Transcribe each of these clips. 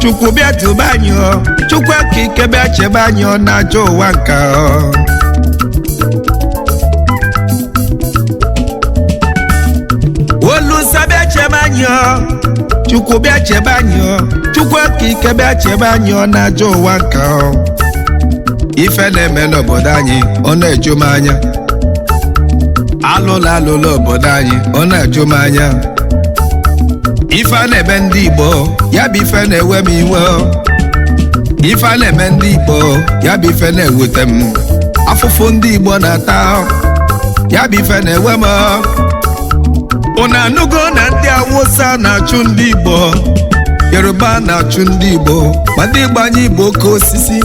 Chukwu bịa tụba anyị ọ. Chukwu okike bịa chebe anyị ọ na-ajọ ụwa nka ọ. Olusa bịa chebe anyị ọ. Chukwu bịa chebe anyị ọ. Chukwu okike bịa chebe anyị ọ na-ajọ ụwa nka ọ. Ife na-eme n'obodo anyị ọ na-eju m anya. Alụla alụla obodo anyị ọ na-eju m anya. Ife a na-eme ndị Igbo ya bụ ife na-ewe m iwe. Ife a na-eme ndị Igbo ya bụ ife na-ewute m. Afụfụ ndị Igbo na-ata ya bụ ife na-ewe m. Unu anụgo na ndị Awụsa na-achụ ndị Igbo, Yoruba na-achụ ndị Igbo, ma ndị Igbo anyị bụ oke osisi.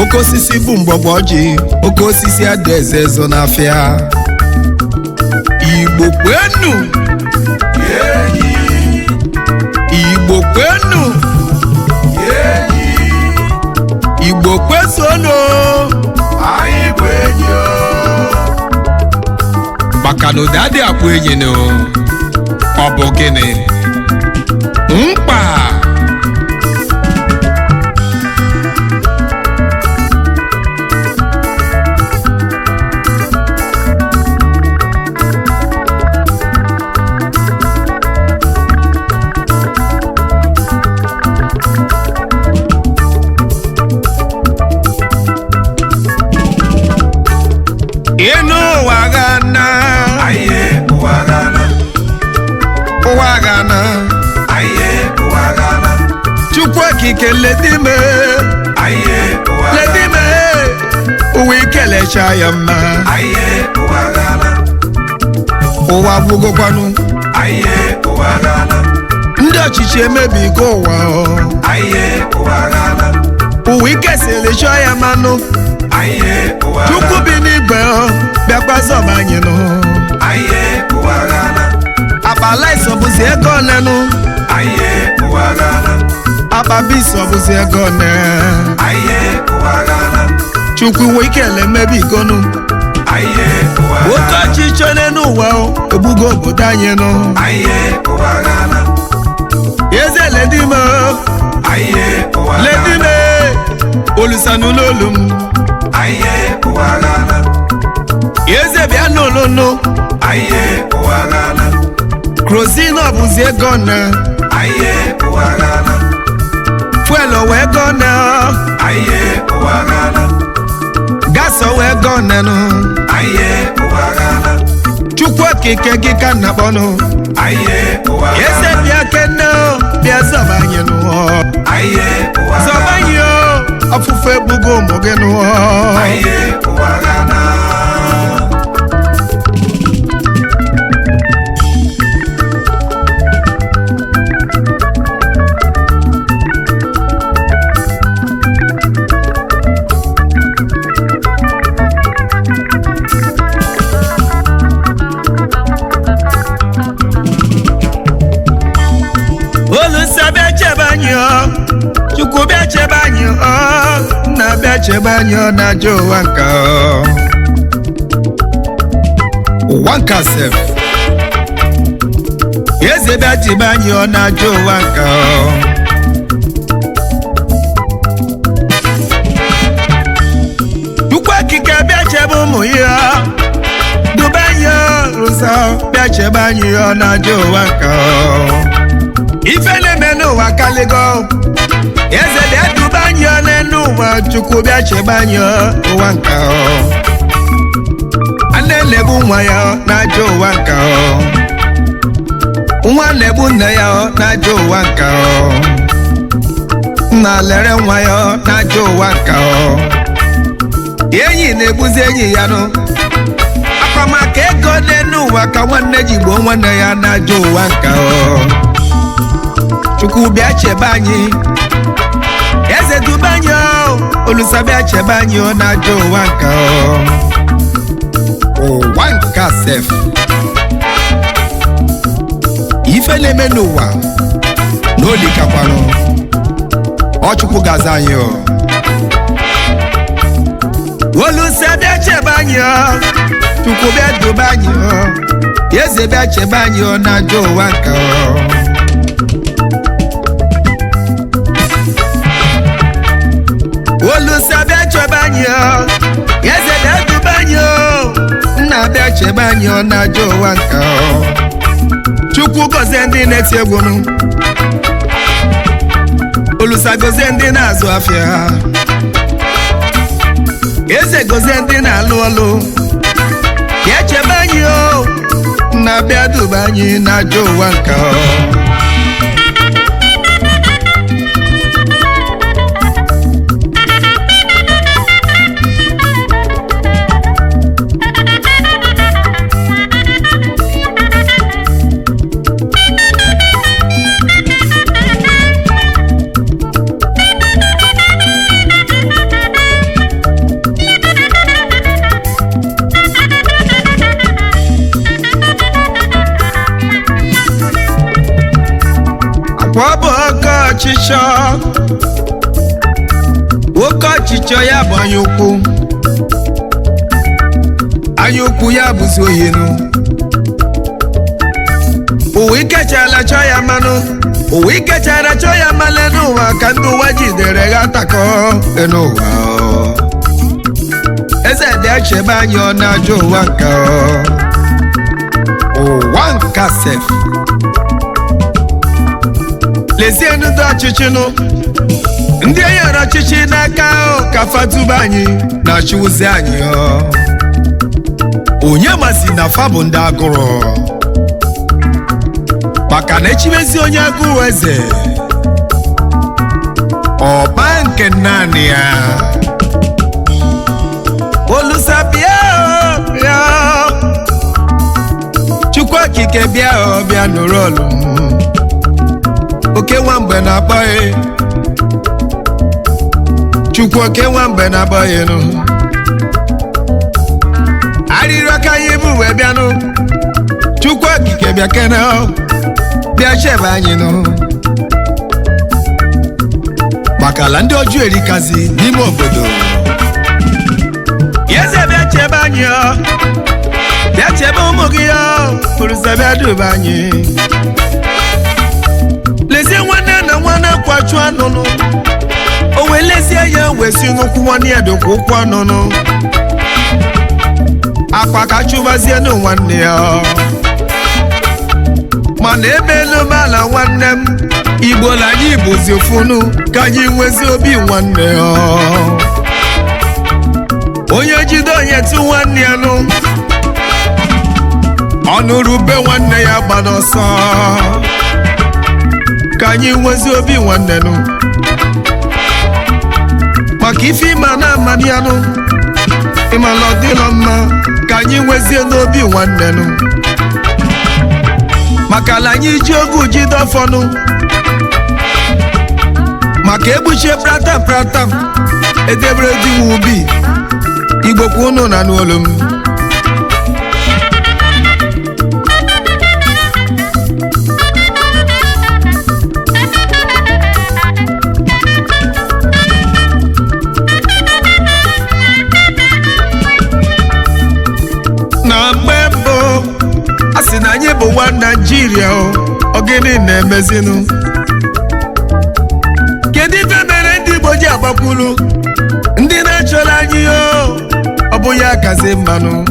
Oke osisi bụ mgbọgba ọjị, oke osisi adị eze ezo n'afịa. Igbo kwenu! Igbo kwenu! Igbo kwezuonu! Anyị bụ enyi o. Maka na ụda adịghị akpụ enyi nụ. Ọ bụ gịnị? Mkpa! Ịnụ ụwa gana. Anyị ụwa gana. Ụwa gana. Anyị ụwa gana. Chukwu okike ledime. Anyị ụwa gana. Ledime. Ụwa ikelecha ya mma. Anyị ụwa gana. Ụwa gwụgokwanụ. Anyị ụwa gana. Ndị ọchịchị emebigo ụwa ọ. Anyị ụwa gana. Ụwa ike siri chọọ ya mmanụ. Anyị ụwa Chukwu gana. bi n'igwe ọ, bịakwa zọba anyị nụ. Anyị ụwa gana. Akpa laịs ọ bụzi ego onenụ. Anyị ụwa gana. Akpa bis ọ bụzi ego one. Anyị ụwa gana. Chukwu iwe ikele emebigonu. Anyị ụwa Oke gana. ọchịchị one n'ụwa ọ, egbugo obodo anyị nụ. Anyị ụwa gana. Eze ledime ọ, Anyị ụwa gana. ledime olusanụ n'olu m. Anyị ụwa gana. Eze bịa n'olunu. Anyị ụwa gana. Krozin ọ bụzi ego one. Anyị ụwa gana. Fuel ọ wee ego one ọ. Anyị ụwa gana. Gas ọ wee ego one nụ. Anyị ụwa gana. Chukwu okike gị ka nna kpọnụ. Anyị ụwa Eze gana. bịa kene o, bịa zọba anyị nụ. Anyị ụwa Zọba gana. anyị o, afụfụ egbugo ụmụ gị nụ. Anyị ụwa gana. Olusa bịa chebe anyị o, Chukwu bịa chebe anyị o, nna bịa chebe anyị o na ajọ ụwa nka o. Ụwa nka sef. Eze bịa chebe anyị o na ajọ ụwa nka o. Chukwu okike bịa chebe ụmụ ya. Dube anyị o, Olusa bịa chebe anyị o na ajọ ụwa nka o. Ife na-eme n'ụwa kalịgo. Eze bịa duba anyị ọ n'elu ụwa. Chukwu bịa chebe anyị ọ ụwa nka ọ. A na-elegbu nwa ya ọ n'ajọ ụwa nka ọ. Nwa na-egbu nne ya ọ n'ajọ ụwa nka ọ. Nna lere nwa ya ọ n'ajọ ụwa nka ọ. Enyi na-egbuzi enyi ya nụ. Akpamaka ego n'elu ụwa ka nwanne ji gbuo nwanne ya n'ajọ ụwa nka ọ. Chukwu bịa chebe anyị. Eze dube anyị o, Olusa bịa chebe anyị o n'ajọ ụwa nka o. Ụwa nka sef. Ife na-eme n'ụwa na olikakwanụ. Ọ Chukwu gaza anyị o. Olusa bịa chebe anyị o. Chukwu bịa dube anyị o. Eze bịa chebe anyị o n'ajọ ụwa nka o. Olusa bịa chebe anyị o, eze bịa dube anyị o, nna bịa chebe anyị ọ na-ajọ ụwa nka o. Chukwu gọzie ndị na-eti egwu nụ. Olusa gọzie ndị na-azụ afịa. Eze gọzie ndị na-alụ ọlụ. Bịa chebe anyị o, nna bịa dube anyị na-ajọ ụwa nka o. Akwa bụ oke ọchịchọ, oke ọchịchọ ya bụ anya ukwu, anya ukwu ya bụzi ohinu. Ụwa ikechala chọọ ya mmanụ, ụwa ikechara chọọ ya mmanụ n'ụwa ka ndị ụwa jidere ha takọ n'ụwa. Eze bịa chebe anyị ọ na-ajọ ụwa nka ụwa nka sef. Lezienụ ndị ọchịchị nụ, ndị enyere ọchịchị n'aka ahụ ka fatuba anyị na-achịwụzi anyị ọ. Onye masị na fa bụ ndị agụrụ, maka na echibezi onye agụrụ eze ọba nke naanị ya. Olusa bịa o, bịa o. Chukwu okike bịa o, bịa nụrụ olu m. Oke nwamgbe na-akpọghị Chukwu, oke nwamgbe na-akpọghị nụ. Arịrịọ ka anyị bụ wee bịanụ. Chukwu okike bịa kene o, bịa chebe anyị nụ, maka ala ndị ọjọọ erikazi n'ime obodo. Eze bịa chebe anyị o, bịa chebe ụmụ gị o, Olusa bịa duba anyị. Lezie nwanne na nwanne kwachụ anụnụ, o wee lezie ya wee si n'ụkwụ nwanne ya dịkwa ụkwụ anụnụ akwa ka chụbazie nụ nwanne ya. Mana ebe elu ala nwanne m, Igbo na anyị bụzi ofunu, ka anyị nwezi obi nwanne ya. Onye jide onye tụ nwanne ya nụ, ọnụ rube nwanne ya gba n'ọsọ, ka anyị nwezi obi nwanne nụ, maka ife ịma na amani ya nụ, ịmala ọ dịlọ mma, ka anyị nwezie n'obi nwanne nụ, maka na anyị ji ogu jide ọfọnụ, maka egbuchie prata prata edebere di ubi. Igbo kwa unu na n'olu m. Na mgbe mbụ a sị na anyị bụ nwa Naijiria o, ọ gịnị na-emezinụ? Kedu ife mere ndị Igbo ji agbakwulu ndị na-achọrọ anyị o? Ọ bụ ya kazi mmanụ.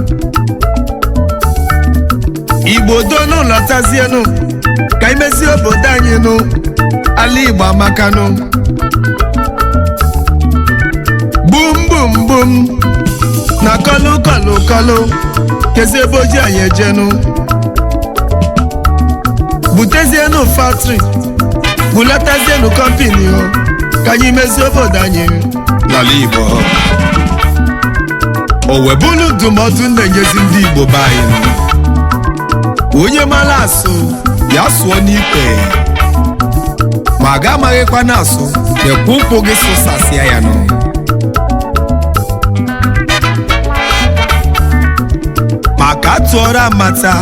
Igbo donu lọtazienụ ka imezi obodo anyị nụ. Ala Igbo amakanụ. Bum bum bum na kọlụ kọlụ kọlụ, kezi ebe oji anyị ejenu. Butezienụ factory, bulatazienụ company o, ka anyị mezie obodo anyị n'ala Igbo. O wee bụrụ ndụmọdụ na-enyezi ndị Igbo be anyị, onye mara asụ ya sụọ n'ikwe, ma ga amaghịkwa na asụ lekwa ụkwụ gị sụsasịa ya nụ. Maka atụọrọ amata,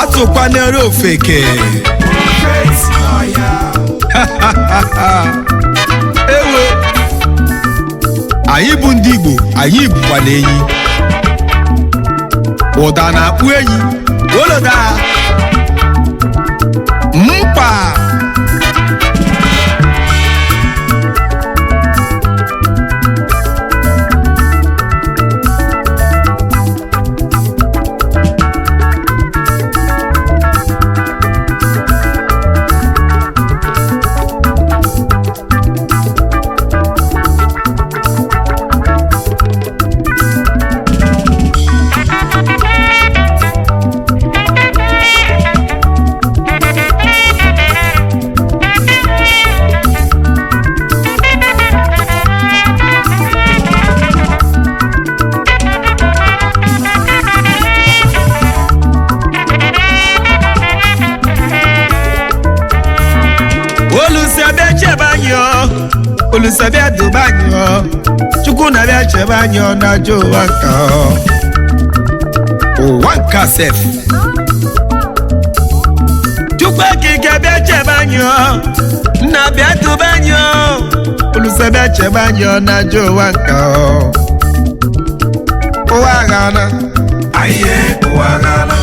atụkwanere ofeke. Ewo, anyị bụ ndị Igbo, anyị bụkwa na enyi ụda na-akpụ enyi oloda mkpa. Olisa bịa duba anyị ọ. Chukwu na-abịa chebe anyị ọ na-ajọ ụwa nka ọ. Ụwa nka sef. Chukwu okike bịa chebe anyị ọ. Nna bịa duba anyị ọ. Olisa bịa chebe anyị ọ na-ajọ ụwa nka ọ. Ụwa aghana. Aye, ụwa gana.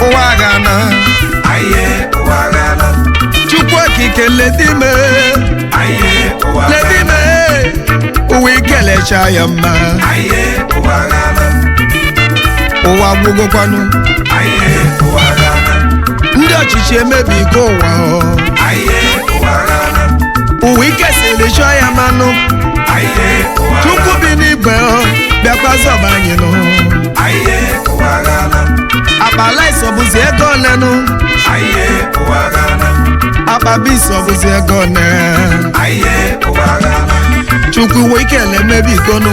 Ụwa aghana. Aye, ụwa gana. Chukwu okike ledime. Aye, ụwa gana. Ledime. Ụwa ikelecha ya mma. Aye, ụwa gana. Ụwa gwụgokwanụ. Aye, ụwa gana. Ndị ọchịchị emebigo ụwa ọ. Aye, ụwa gana. Ụwa ike siri chọọ ya manụ. Aye, ụwa Chukwu bi n'igwe ọ, bịakwa zọba anyị nụ. Aye, ụwa gana. Akpa rice ọ bụzi ego ole nụ? Aye, ụwa gana. Akpa beans ọ bụzi ego ole? Aye, ụwa gana. Chukwu, ụwa ike na-emebigo nụ.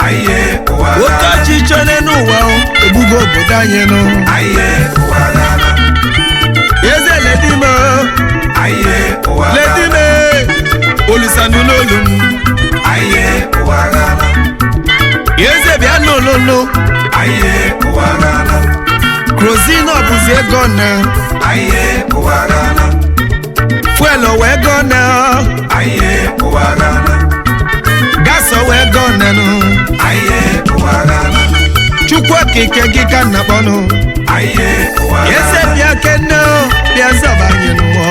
Aye, ụwa Oke gana. ọchịchị ole n'ụwa ọ, egbugo obodo anyị nụ. Aye, ụwa gana. Eze ledime. Aye, ụwa gana. Ledime. Olusanụ n'olu m. Aye, ụwa gana. Eze bịa n'ololo. Aye, ụwa gana. Kerosene ọ bụzi ego ole? Aye, ụwa gana. Fuel ọ ego ole? Aye, ụwa gana. Gas ọ ego ole nụ? Aye, ụwa gana. Chukwu okike gị ka nna kpọnụ. Aye, ụwa Eze gana. bịa kene o, bịa zọba anyị nụọ.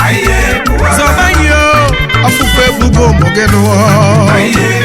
Aye, ụwa Zọba gana. anyị o, ọfụfụ egbugo ụmụ gị nụọ. Aye.